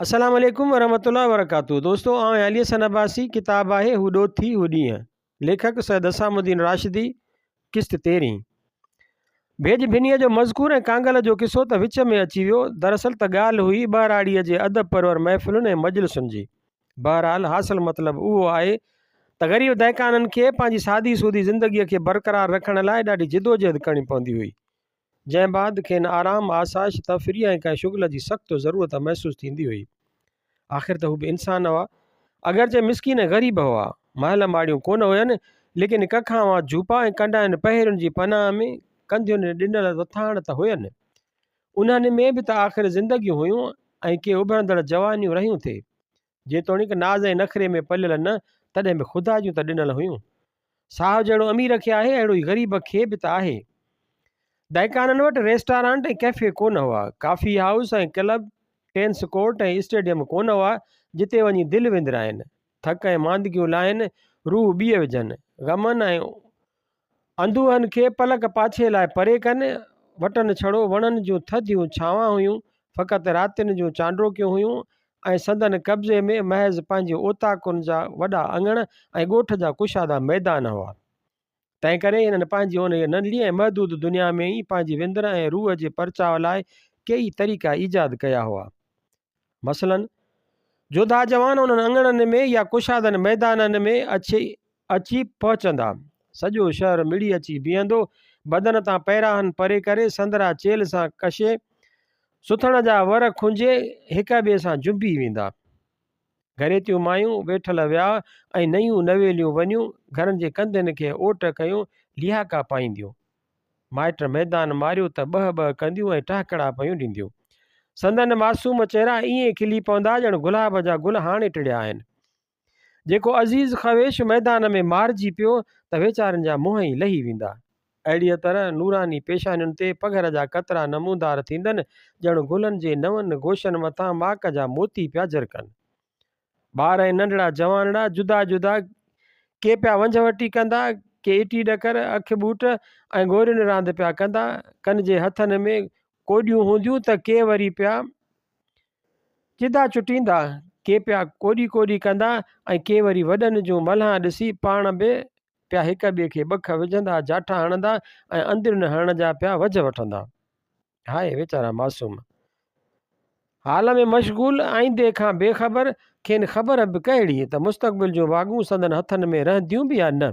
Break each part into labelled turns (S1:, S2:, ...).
S1: السلام عليڪم ورحمة الله وبرڪاته دوستو آئون علي حسن عباسي ڪتاب آهي هو ڏوٿي هو ڏينهن ليکڪ سيد حسام الدين راشدي قسط تيرهين ڀيڄ ڀنيء جو مذڪور ۽ ڪانگل جو قصو ته وچ ۾ اچي ويو دراصل ته ڳالهه هئي ٻهراڙيء جي ادب پرور محفلن ۽ مجلسن جي بهرحال حاصل مطلب اهو آهي ته غريب دهقانن کي پنهنجي سادي سودي زندگيء کي برقرار رکڻ لاء ڏاڍي جدوجهد ڪرڻي پوندي هئي جنهن بعد کين آرام، آسائش، تفريح ۽ ڪنهن شغل جي سخت ضرورت محسوس ٿيندي هئي. آخر ته هو به انسان هئا. اگرچه مسڪين ۽ غريب هئا، محل ماڙيون ڪونه هين، ليڪن ڪکاوان جهوپا ۽ ڪنڊائن پهرين جي پناهه ۾ ڪنڌين ڏنل وٿاڻ ته هين. انهن ۾ به ته آخر زندگيون هيون ۽ ڪي اڀرندڙ جوانيون رهيون ٿي. جيتوڻيڪ ناز ۽ نخري ۾ پليل نه، تڏهن به خدا جون ته ڏنل هيون. ساهه جهڙو امير کي آهي، اهڙو ئي غريب کي به ته آهي. دهقانن وٽ ريسٽارانٽ ۽ ڪيفي ڪونه هئا. Coffee house ۽ club, tennis court ۽ stadium ڪونه هئا، جتي وڃي دل وندرائين، ٿڪ ۽ ماندگيون لاهين، روح ٻيء وجهن، غمن ۽ اندوهن کي پلڪ پاڇي لاء پري ڪن. وٽن ڇڙو وڻن جون ٿڌيون ڇانوان هيون، فقط راتين جون چانڊوڪيون هيون ۽ سندن قبضي ۾ محض پنهنجي اوطاقن جا وڏا اڱڻ ۽ ڳوٺ جا ڪشادا ميدان هئا. تنهنڪري هنن پنهنجي انهيء ننڍڙي ۽ محدود دنيا ۾ ئي پنهنجي وندر ۽ روح جي پرچاء لاء ڪيئي طريقا ايجاد ڪيا هئا. مثلاً، جوڌا جوان انهن اڱڻن ۾ يا ڪشادن ميدانن ۾ اچي اچي پهچندا. سڄو شهر مڙي اچي بيهندو. بدن تان پيراهن پري ڪري، سندرا چيلهه سان ڪشي، سٿڻ جا ور کنجي هڪ ٻئي سان جنبي ويندا. گهريتيون مايون ويٺل ويا ۽ نيون نويليون ونيون گهرن جي ڪنڌين کي اوٽ ڪيون ليهاڪا پائينديون. مائٽ ميدان ماريو ته ٻهه ٻهه ڪنديون ۽ ٽهڪڙا پيون ڏينديون. سندن معصوم چهرا ائين کلي پوندا ڄڻ گلاب جا گل هاڻي ٽڙيا آهن. جيڪو عزيز خويش ميدان ۾ مارجي پيو ته ويچارن جا منهن ئي لهي ويندا. اهڙيء طرح نوراني پيشانين تي پگهر جا قطرا نمودار ٿيندن، ڄڻ گلن جي نون گوشن مٿان ماڪ جا موتي پيا جرڪن. ٻار ۽ ننڍڙا جوانڙا جدا جدا ڪي پيا ونجهه وٽي ڪندا، ڪي اٽي ڏڪر، اک ٻوٽ ۽ گورين راند پيا ڪندا، ڪن جي هٿن ۾ ڪوڏيون هونديون ته ڪي وري پيا چڌا چٽيندا، ڪي پيا ڪوڏي ڪوڏي ڪندا ۽ ڪي وري وڏن جون ملهان ڏسي پاڻ به پيا هڪ ٻئي کي ٻک وجهندا، جاٺا هڻندا ۽ اندرين هڻڻ جا پيا وجهه وٺندا. هاء ويچارا معصوم! حال ۾ مشغول، آئيندي کان بي خبر، کين خبر به ڪهڙي ته مستقبل جون واڳون سندن هٿن ۾ رهنديون به يا نه؟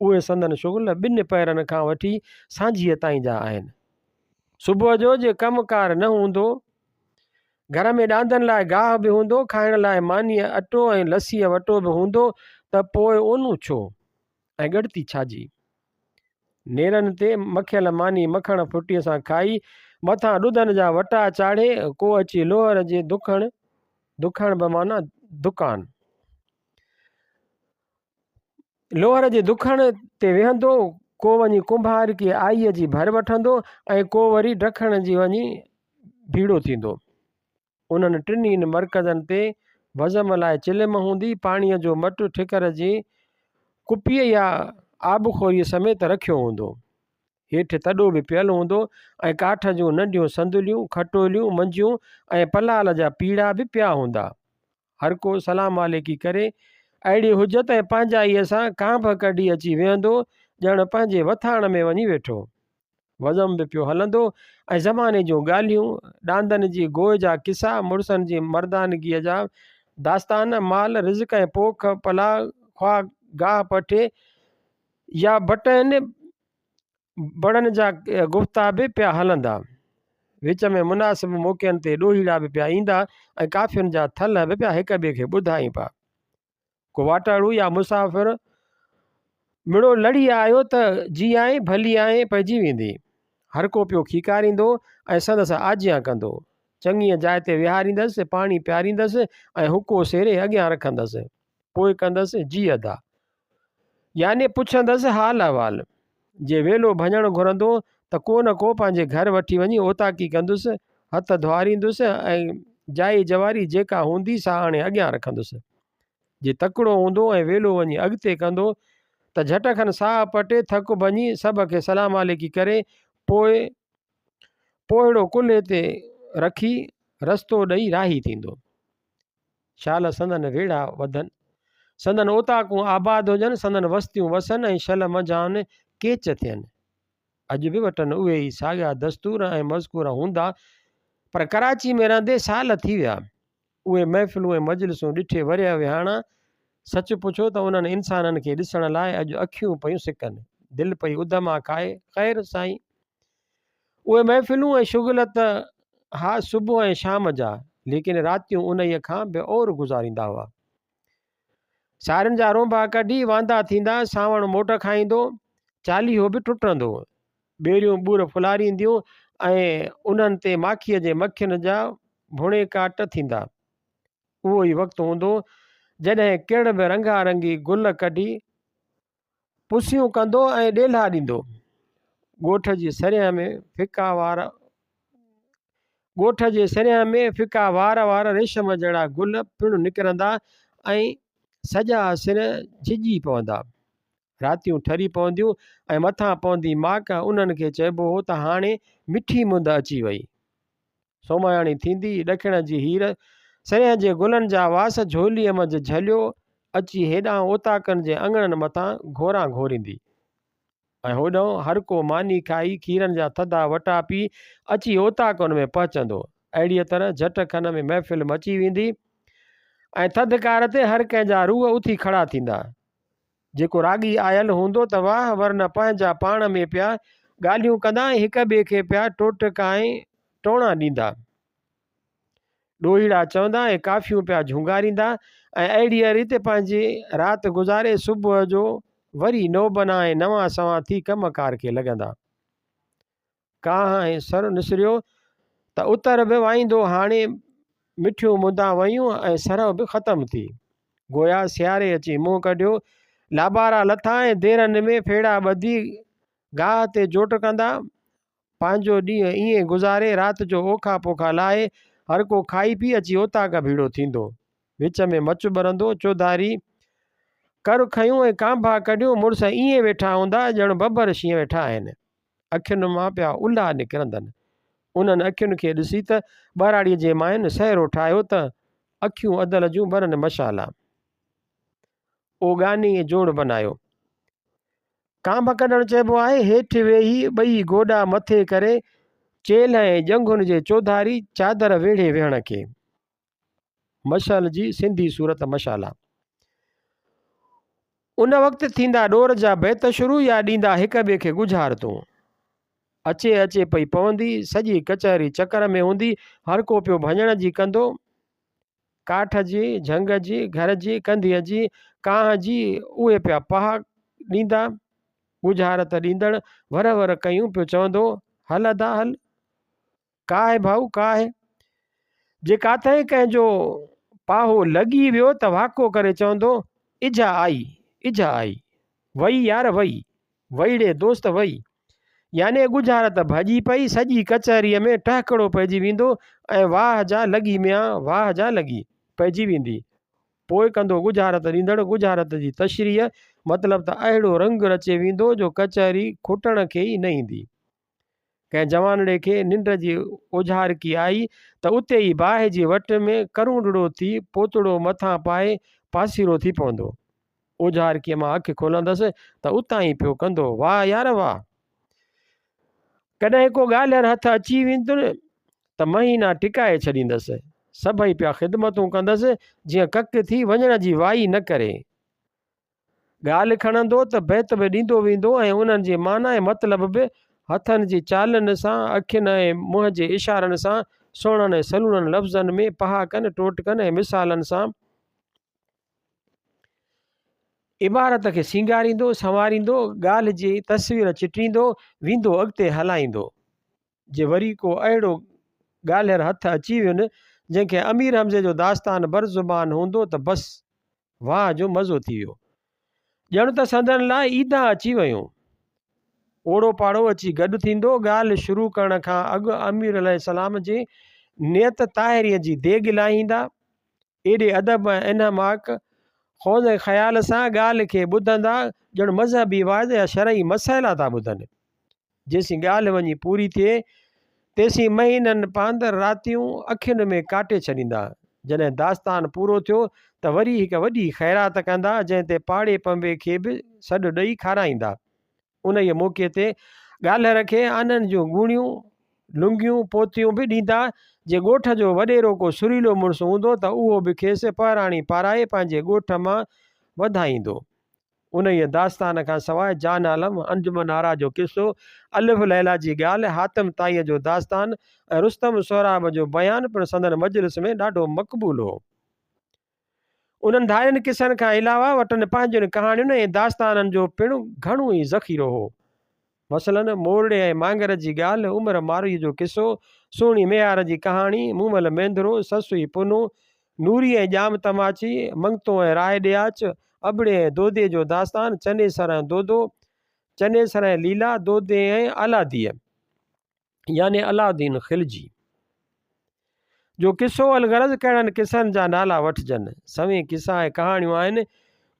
S1: اهي سندن شغل ٻن پهرن کان وٺي سانجهيء تائين جا آهن. صبح جو جي ڪم ڪار نه هوندو، گهر ۾ ڏاندن لاء گاهه به هوندو، کائڻ لاء مانيء اٽو ۽ لسيء وٽو به هوندو ته پوء اونو ڇو ۽ ڳڙتي ڇا جي؟ نيرن تي مکيل ماني مکڻ ڦٽيء سان کائي، مٿان ڏڌن جا وٽا چاڙهي، ڪو اچي لوهر جي دکڻ، دکڻ بمعنيٰ دڪان، لوهر جي دکڻ تي ويهندو، ڪو وڃي ڪنڀارڪي آئيء جي ڀر وٺندو ۽ ڪو وري ڊکڻ جي وڃي ڀيڙو ٿيندو. انهن ٽنهي مرڪزن تي وزم لاء چلم هوندي، پاڻيء جو مٽ ٺڪر جي ڪپيء يا آبخوريء سميت رکيو هوندو. هيٺ تڏو به پيل هوندو ۽ ڪاٺ جون ننڍيون صندليون، کٽوليون، منجيون ۽ پلال جا پيڙا به پيا هوندا. هر ڪو سلام عليڪي ڪري، اهڙي حجت ۽ پنهنجائيء سان ڪانڀ ڪڍي اچي ويهندو، ڄڻ پنهنجي وٿاڻ ۾ وڃي ويٺو. وزم به پيو هلندو ۽ زماني جون ڳالهيون، ڏاندن جي گوء جا قصا، مڙسن جي مردانگيء جا داستان، مال، رزق ۽ پوک پلاء خواهه گاهه پٺي يا بٽئن بڙن جا گفتا به پيا هلندا. وچ ۾ مناسب موقعن تي ڏوهيڙا به پيا ايندا ۽ ڪافين جا ٿلهه به پيا هڪ ٻئي کي ٻڌائبا. ڪو واٽهڙو يا مسافر مڙو لڙي آيو ته جي آئين ڀلي آئين پئجي ويندي. هر ڪو پيو کيڪاريندو ۽ سندس آجيان ڪندو. چڱيء جاء تي ويهاريندس، پاڻي پياريندس ۽ حقو سيري اڳيان رکندس. پوء ڪندس جي ادا. يعني پڇندس حال احوال. جي ويلو ڀڃڻ گهرندو ته ڪو نه ڪو پنهنجي گهر وٺي وڃي اوطاقي ڪندس، هٿ ڌوئاريندس ۽ جائي جواري جيڪا هوندي سا آڻي اڳيان رکندس. جي تڪڙو هوندو ۽ ويلو وڃي اڳتي ڪندو ته جهٽ کن ساهه پٽي ٿڪ ڀڃي سڀ کي سلام عليڪي ڪري پوء پوئڙو ڪلهي تي رکي رستو ڏئي راهي ٿيندو. شال سندن ويڙها وڌن، سندن اوطاقون آباد هجن، سندن وستيون وسن ۽ شل منجهائن ڪيچ ٿين. اڄ به وٽن اهي ئي ساڳيا دستور ۽ مذڪور هوندا، پر ڪراچي ۾ رهندي سال ٿي ويا. اهي محفلون ۽ مجلسون ڏٺي ورهيه وهاڻا. سچ پڇو ته انهن انسانن کي ڏسڻ لاء اڄ اکيون پيون سڪن، دل پئي اڌما کائي. خير سائين! اهي محفلون ۽ شغل ته ها صبح ۽ شام جا، ليڪن راتيون انهيء کان به اور گذاريندا هئا. سارين جا رونبا ڪڍي واندا ٿيندا، سانوڻ موٽ کائيندو، چاليهو به ٽٽندو، ٻيريون ٻور ڦلارينديون ۽ انهن تي ماکيء جي مکين جا ڀوڻيڪاٽ ٿيندا. اهو ئي وقت هوندو، جڏهن ڪيڙ به رنگا رنگي گل ڪڍي پسيون ڪندو ۽ ڏيلها ڏيندو. ڳوٺ جي سرينهن ۾ ڦڪا وار ڳوٺ جي سرينهن ۾ ڦڪا وار وار ريشم جهڙا گل پڻ نڪرندا ۽ سڄا سرينهن جهڄي پوندا. راتيون ٺري پونديون ۽ مٿان پوندي ماڪ انهن کي چئبو هو ته هاڻي مٺي مند اچي وئي. سومهاڻي ٿيندي ئي ڏکڻ جي هير سرينهن جي گلن جا واس جهوليء منجهه جهليو اچي هيڏانهن اوطاقن جي اڱڻن مٿان گهوران گهوريندي ۽ هوڏانهن هر ڪو ماني کائي کيرن جا ٿڌا وٽا پي اچي اوطاقن ۾ پهچندو. اهڙيء طرح جهٽ کن ۾ محفل مچي ويندي ۽ ٿڌڪار تي هر ڪنهن جا روح اٿي کڙا ٿيندا. جيڪو راڳي آيل هوندو ته واهه ورنه پنهنجا پاڻ ۾ پيا ڳالهيون ڪندا ۽ هڪ ٻئي کي پيا ٽوٽڪا ۽ ٽوڻا ڏيندا. ڏوهيڙا چوندا ۽ ڪافيون پيا جهونگاريندا ۽ اهڙيء ريت پنهنجي رات گذاري صبح جو وري نوبنا ۽ نوان سوان ٿي ڪم ڪار کي لڳندا. ڪانهه ۽ سر نسريو ته اتر به وائيندو هاڻي مٺيون مندان ويون ۽ سرء به ختم ٿي. گويا سياري اچي منهن ڪڍيو. لابارا لٿا ۽ ديرن ۾ ڦيڙا ٻڌي گاهه تي جوٽ ڪندا. پنهنجو ڏينهن ائين گذاري رات جو اوکا پوکا لاهي هر ڪو کائي پي اچي اوطاق ڀيڙو ٿيندو. وچ ۾ مچ ٻرندو، چوڌاري ڪر کنيون ۽ ڪانڀا ڪڍيون مڙس ائين ويٺا هوندا ڄڻ ببر شينهن ويٺا آهن. اکين مان پيا الا نڪرندن. انهن اکين کي ڏسي ته ٻهراڙيء جي ماين سهرو ٺاهيو ته اکيون ادل جون ٻرن مشالا. او ڳاني جوڙ بنايو. ڪانڀ ڪڍڻ چئبو آهي هيٺ ويهي ٻئي گوڏا مٿي ڪري چيلهه ۽ ڄنگهن جي چوڌاري چادر ويڙهي ويهڻ کي. مشعل جي سنڌي صورت مشالا. ان وقت ٿيندا ڏور جا بيت شروع يا ڏيندا هڪ ٻئي کي ڳجهارتون. اچي اچي پئي پوندي، سڄي ڪچهري چڪر ۾ هوندي، هر ڪو پيو ڀڃڻ جي ڪندو. ڪاٺ جي، جهنگ جي، گهر جي، ڪنڌيء جي، ڪانهه جي، اهي پيا پها ڏيندا. ڳجهارت ڏيندڙ ور ور ڪيون پيو چوندو، هل ادا هل. ڪاهه ڀائو ڪاهه. جي ڪاٿئين ڪنهن جو پاهو لڳي ويو ته واڪو ڪري چوندو، اجها آئي، اجها آئي. وئي يار وئي، وئي ڙي دوست وئي. يعني ڳجهارت ڀڄي پئي، سڄي ڪچهريء ۾ ٽهڪڙو پئجي ويندو ۽ واهه جا لڳي ميان، واهه جا لڳي پئجي ويندي. پوء ڪندو ڳجهارت ڏيندڙ ڳجهارت جي تشريح، مطلب ته اهڙو رنگ رچي ويندو جو ڪچهري کٽڻ کي ئي نه ايندي. ڪنهن جوانڙي کي ننڊ جي اوجهارڪي آئي ته اتي ئي باهه جي وٽ ۾ ڪرونڊڙو ٿي پوتڙو مٿان پائي پاسيرو ٿي پوندو. اوجهارڪيء مان اک کولندس ته اتان ئي پيو ڪندو، واهه يار واهه! ڪڏهن ڪو ڳالهير هٿ اچي ويندن ته مهينا ٽڪائي ڇڏيندس. سڀئي پيا خدمتون ڪندس، جيئن ڪڪ ٿي وڃڻ جي وائي نه ڪري. ڳالهه کڻندو ته بيت به ڏيندو ويندو ۽ انهن جي معنيٰ ۽ مطلب به هٿن جي چالن سان، اکين ۽ منهن جي اشارن سان، سهڻن ۽ سلوڻن لفظن ۾، پهاڪن، ٽوٽڪن ۽ مثالن سان عبارت کي سينگاريندو، سنواريندو، ڳالهه جي تصوير چٽيندو ويندو اڳتي هلائيندو. جي وري ڪو اهڙو ڳالهير هٿ اچي وين، جنهن کي امير حمزي جو داستان برزبان هوندو ته بس! واهه جو مزو ٿي ويو. ڄڻ ته سندن لاء عيدان اچي ويون. اوڙو پاڙو اچي گڏ ٿيندو. ڳالهه شروع ڪرڻ کان اڳ امير عليه السلام جي نيت طاهريء جي ديڳ لاهيندا. ايڏي ادب ۽ انهماڪ، خوض ۽ خيال سان ڳالهه کي ٻڌندا ڄڻ مذهبي وعظ يا شرعي مسئلا ٿا ٻڌن. جيسين ڳالهه وڃي پوري ٿئي، تيسين مهينن پاند راتيون اکين ۾ ڪاٽي ڇڏيندا. جڏهن داستان پورو ٿيو ته وري هڪ وڏي خيرات ڪندا، جنهن تي پاڙي پنبي کي به سڏ ڏئي کارائيندا. انهيء موقعي تي ڳالهر کي آنن جون ڳوڻيون، لنگيون، پوتيون به ڏيندا. جي ڳوٺ جو وڏيرو ڪو سريلو مڙس هوندو ته اهو به کيس پهراڻي پارائي پنهنجي ڳوٺ مان وڌائيندو. انهيء داستان کان سواء جان عالم، انجمن آرا جو قصو، الف ليليٰ جي ڳالهه، حاتم طائيء جو داستان ۽ رستم سهراب جو بيان پڻ سندن مجلس ۾ ڏاڍو مقبول هو. انهن ڌارين قصن کان علاوه وٽن پنهنجين ڪهاڻين ۽ داستانن جو پڻ گهڻو ئي ذخيرو هو. مثلاً مورڙي ۽ مانگر جي ڳالهه، عمر مارويء جو قصو، سهڻي ميهار جي ڪهاڻي، مومل مينڌرو، سسئي پنهون، نوري ۽ ڄام تماچي، منگتو ۽ راء ڏياچ، ابڙي ۽ دودي جو داستان، چنيسر ۽ دودو، چنيسر ۽ ليلا، دودي ۽ عالاديء. يعني علاؤالدين خلجي جو قصو الغرض ڪهڙن قصن جا نالا وٺجن. سوين قصا ۽ ڪهاڻيون آهن.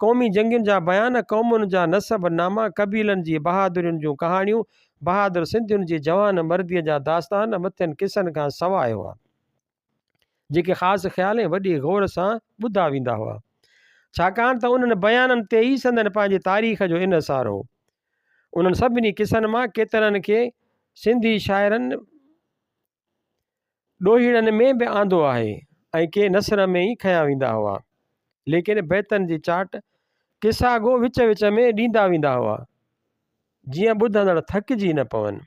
S1: قومي جنگين جا بيان، قومن جا نسب ناما، قبيلن جي بهادرين جون ڪهاڻيون، بهادر سنڌين جي جوان مرديء جا داستان مٿين قصن کان سواء هئا. جيڪي خاص خيال ۽ وڏي غور سان ٻڌا ويندا هئا، ڇاڪاڻ ته انهن بيانن تي ئي سندن پنهنجي تاريخ جو انحصار هو. انهن سڀني قصن مان ڪيترن کي سنڌي شاعرن ڏوهيڙن ۾ به آندو آهي ۽ ڪي نثر ۾ ئي کنيا ويندا هئا، ليڪن بيتن جي چاٽ قصا گو وچ وچ ۾ ڏيندا ويندا هئا، جيئن ٻڌندڙ ٿڪجي نه پون.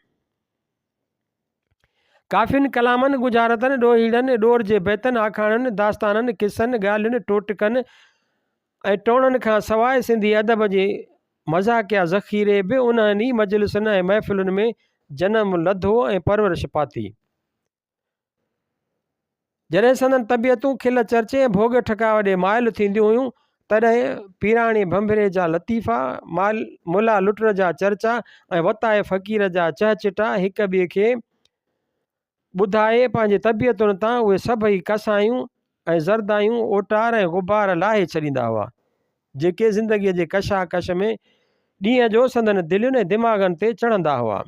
S1: ڪافين، ڪلامن، ڳجهارتن، ڏوهيڙن، ڏور جي بيتن، آکاڻين، داستانن، قصن، ڳالهين، ٽوٽڪن ۽ ٽوڻن کان سواء سنڌي ادب جي مذاقيه ذخيري به انهن ئي مجلسن ۽ محفلن ۾ جنم لڌو ۽ پرورش پاتي. جڏهن سندن طبيعتون کل چرچي ۽ ڀوڳ ٺڪاء ڏي مائل ٿينديون هيون، تڏهن پيراڻي ڀنڀري جا لطيفا، ملا لٽر جا چرچا ۽ وتائي فقير جا چهچٽا هڪ ٻئي کي ٻڌائي پنهنجي طبيعتن تان اهي سڀئي ڪسايون ۽ زردايون، اوٽار ۽ غبار لاهي ڇڏيندا هئا، جيڪي زندگيء جي ڪشاڪش ۾ ڏينهن جو سندن دلين ۽ دماغن تي چڙهندا هئا.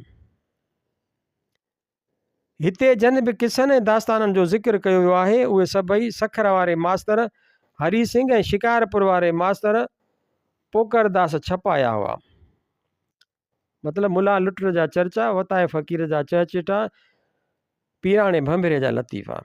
S1: هتي جن به قصن ۽ داستانن جو ذڪر ڪيو ويو آهي، اهي سڀئي سکر واري ماستر هري سنگهه ۽ شڪارپور واري ماستر پوڪرداس ڇپايا هئا. مطلب ملا لٽر جا چرچا، وتائي فقير جا چهچٽا، پيراڻي ڀنڀري جا لطيفا.